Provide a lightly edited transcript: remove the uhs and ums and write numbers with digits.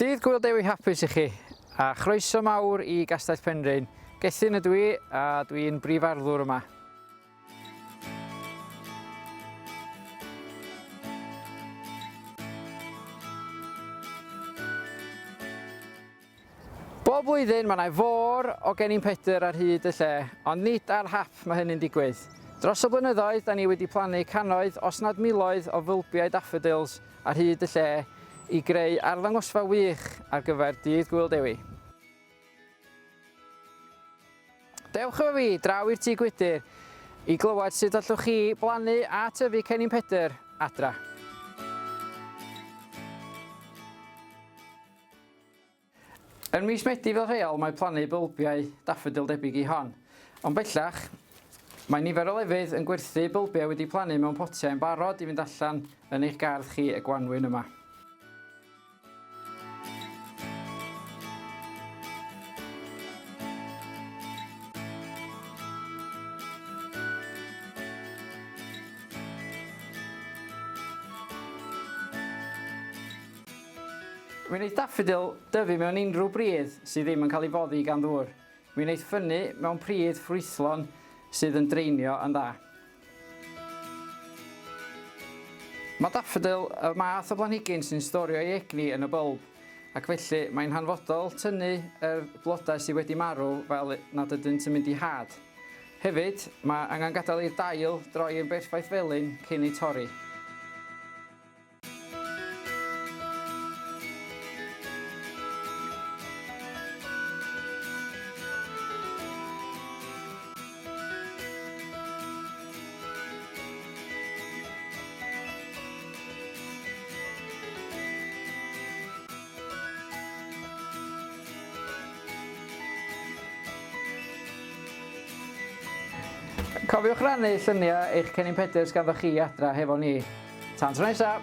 Dydd Gŵyl Dewi hapus i chi, a chroeso mawr i Gastell Penrhyn. Gethin ydw i, a dwi'n brif arddwr yma. Bob blwyddyn mae 'na fôr o gennin Pedr ar hyd y lle, ond nid ar hap mae hynny'n digwydd. Dros y blynyddoedd, da ni wedi plannu cannoedd, os nad miloedd, o fylbiau daffodils ar hyd y lle i greu arddangosfa wych ar gyfer Dydd Gŵyl Dewi. Dewch efo fi draw i'r tŷ gwydr i glywed sut allwch chi blannu a tyfu cennin Pedr adra. Yn mis Medi fel rheol mae plannu bylbiau daffodil debyg i hon, ond bellach mae nifer o lefydd yn gwerthu bylbiau wedi plannu mewn potiau yn barod i fynd allan yn eich gardd chi y gwanwyn yma. Mi wneith daffodil dyfu mewn unrhyw bridd sydd ddim yn cael ei foddi gan ddŵr. Mi wneith ffynnu mewn pridd ffrwythlon sydd yn draenio yn dda. Mae daffodil y math o blanhigyn sy'n storio ei egni yn y bylb, ac felly mae'n hanfodol tynnu yr blodau sydd wedi marw fel nad ydynt yn mynd i had. Hefyd, mae angen gadael i'r dail droi yn berffaith felyn cyn eu torri. Cofiwch rannu lluniau eich cennin Pedr sganddoch chi adra hefo ni. Tan tro nesa!